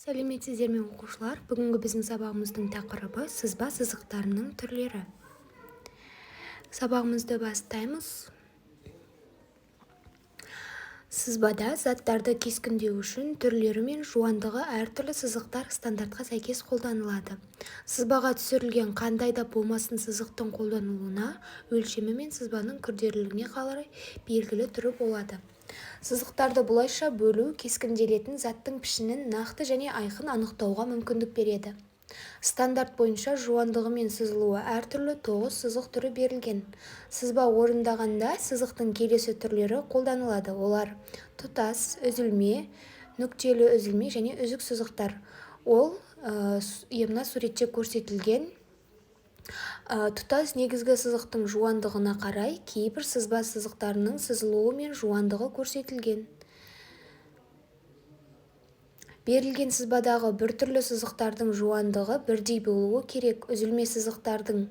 Сәлеметсіздер ме, оқушылар! Бүгінгі біздің сабағымыздың тақырыбы: сызба сызықтарының түрлері. Сабағымызды бастаймыз. Сызбада заттарды кескіндеу үшін түрлері мен жуандығы әртүрлі сызықтар стандартқа сәйкес қолданылады. Сызбаға түсірілген қандай да болмасын сызықтың қолданылуына, өлшемі мен сызбаның күрделілігіне қарай белгілі түрі болады. Сызықтарды бұлайша бөлу кескінделетін заттың пішінін нақты және айқын анықтауға мүмкіндік береді. Стандарт бойынша жуандығы мен сызылуы әртүрлі тоғыз сызық түрі берілген. Сызба орындағанда сызықтың келесі түрлері қолданылады. Олар: тұтас, үзілме, нүктелі үзілме және үзік сызықтар. Ол мына суретте көрсетілген. Тұтас негізгі сызықтың жуандығына қарай кейбір сызба сызықтарының сызылуы мен жуандығы көрсетілген. Берілген сызбадағы біртүрлі сызықтардың жуандығы бірдей болуы керек. Үзілме сызықтардың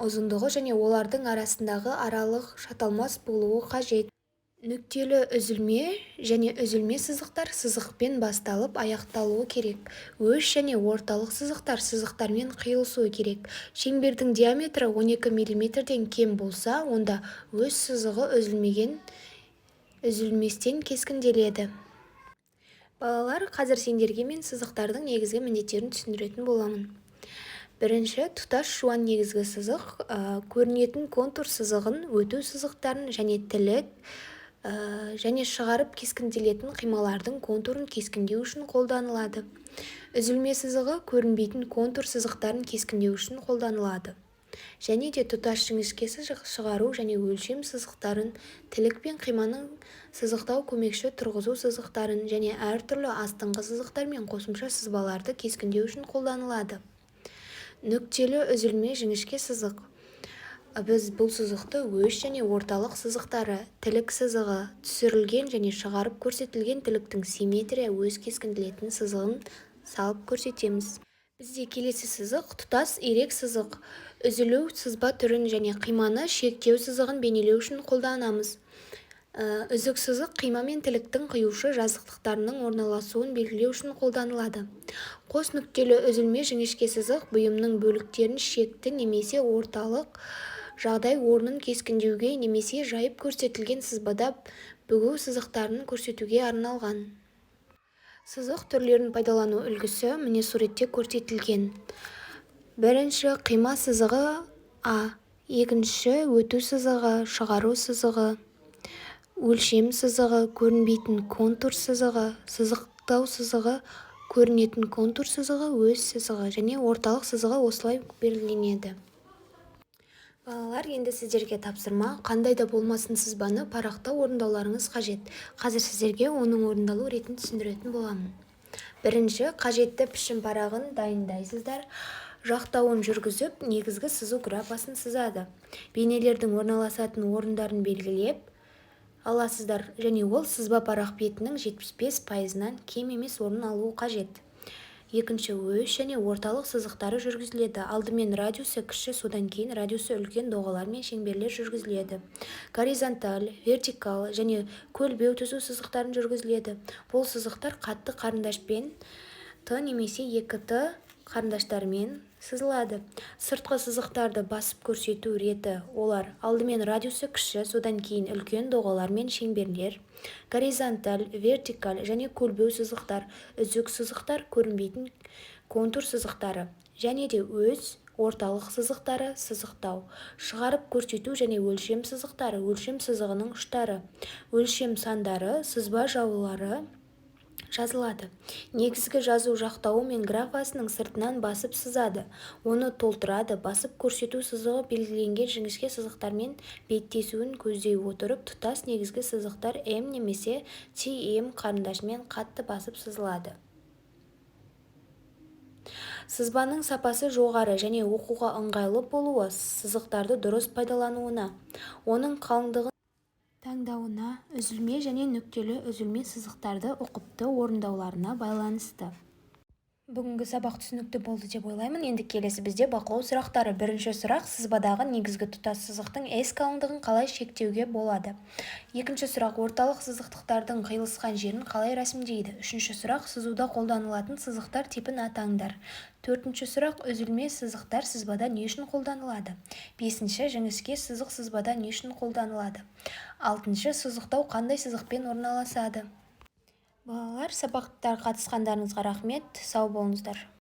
ұзындығы және олардың арасындағы аралық шаталмас болуы қажет. Нүктелі үзілме және үзілме сызықтар сызықпен басталып, аяқталуы керек. Ось және орталық сызықтар сызықтармен қиылысуы керек. Шеңбердің диаметрі 12 мм-ден кем болса, онда ось сызығы үзілмеген үзілместен кескінделеді. Балалар, қазір сендерге мен сызықтардың негізгі міндеттерін түсіндіретін боламын. Бірінші, тұтас жуан негізгі сызық көрінетін контур сызығын, өту сызықтарын және тілік және шығарып кескінделетін қималардың контурын кескіндеу үшін қолданылады. Үзілме сызығы көрінбейтін контур сызықтарын кескіндеу үшін қолданылады. Және де тұтас жіңішке сызық шығару және өлшем сызықтарын, тілік пен қиманың сызықтау көмекші тұрғызу сызықтарын және әртүрлі астыңғы сызықтар мен қосымша сызбаларды кескіндеу үшін қолданылады. Нүктелі үзілме жіңішке сызық. Біз бұл сызықты ось және орталық сызықтары, тілік сызығы, түсірілген және шығарып көрсетілген тіліктің симметрия ось кескінделетін сызығын салып көрсетеміз. Бізде келесі сызық — тұтас ирек сызық. Үзілу сызба түрін және қиманы шектеу сызығын бейнелеу үшін қолданамыз. Үзік сызық қима мен тіліктің қиюшы жазықтықтарының орналасуын белгілеу үшін қолданылады. Қос нүктелі үзілме жіңішке сызық бұйымның бөліктерін шекті немесе орталық жағдай орнын кескіндеуге немесе жайып көрсетілген сызбада бүгу сызықтарын көрсетуге арналған. Сызық түрлерін пайдалану үлгісі міне суретте көрсетілген. Бірінші қима сызығы, а екінші өту сызығы, шығару сызығы, өлшем сызығы, көрінбейтін контур сызығы, сызықтау сызығы, көрінетін контур сызығы, ось сызығы және орталық сызығы осылай белгіленеді. Балалар, енді сіздерге тапсырма: қандай да болмасын сызбаны парақта орындауларыңыз қажет. Қазір сіздерге оның орындалу ретін түсіндіретін боламын. Бірінші, қажетті пішін парағын дайындайсыздар. Жақтауын жүргізіп, негізгі сызу графасын сызады. Бейнелердің орналасатын орындарын белгілеп аласыздар және ол сызба парақ бетінің 75 пайызынан кем емес орын алуы қажет. Екінші, ось және орталық сызықтары жүргізіледі. Алдымен радиусы кіші, содан кейін радиусы үлкен доғалар мен шеңберлер жүргізіледі. Горизонталь, вертикаль және көлбеу түзу сызықтарын жүргізіледі. Бұл сызықтар қатты қарындашпен, Т немесе 2Т қарындаштарымен сызылады. Сыртқы сызықтарды басып көрсету реті: олар алдымен радиусы кіші, содан кейін үлкен доғалар мен шеңберлер, горизонталь, вертикаль және көлбеу сызықтар, үзік сызықтар, көрінбейтін контур сызықтары және де ось, орталық сызықтары, сызықтау, шығарып көрсету және өлшем сызықтары, өлшем сызығының ұштары, өлшем сандары, сызба жаулары жазылады. Негізгі жазу жақтауы мен графасының сыртынан басып сызады, оны толтырады. Басып көрсету сызығы белгіленген жіңішке сызықтармен беттесуін көздей отырып, тұтас негізгі сызықтар М немесе ТМ қарындашымен қатты басып сызылады. Сызбаның сапасы жоғары және оқуға ыңғайлы болуы сызықтарды дұрыс пайдалануына, оның қалыңдығын таңдауына, үзілме және нүктелі үзілме сызықтарды ұқыпты орындауларына байланысты. Бүгінгі сабақ түсінікті болды деп ойлаймын. Енді келесі бізде бақылау сұрақтары. Бірінші сұрақ: сызбадағы негізгі тұтас сызықтың S қалыңдығын қалай шектеуге болады? Екінші сұрақ: орталық сызықтардың қиылысқан жерін қалай рәсімдейді? Үшінші сұрақ: сызуда қолданылатын сызықтар типін атаңдар. Төртінші сұрақ: үзілме сызықтар сызбада не үшін қолданылады? Бесінші: жіңішке сызық сызбада не үшін қолданылады? Алтыншы: сызықтау қандай сызықпен орналасады? Балалар, сабақта қатысқандарыңызға рахмет, сау болыңыздар.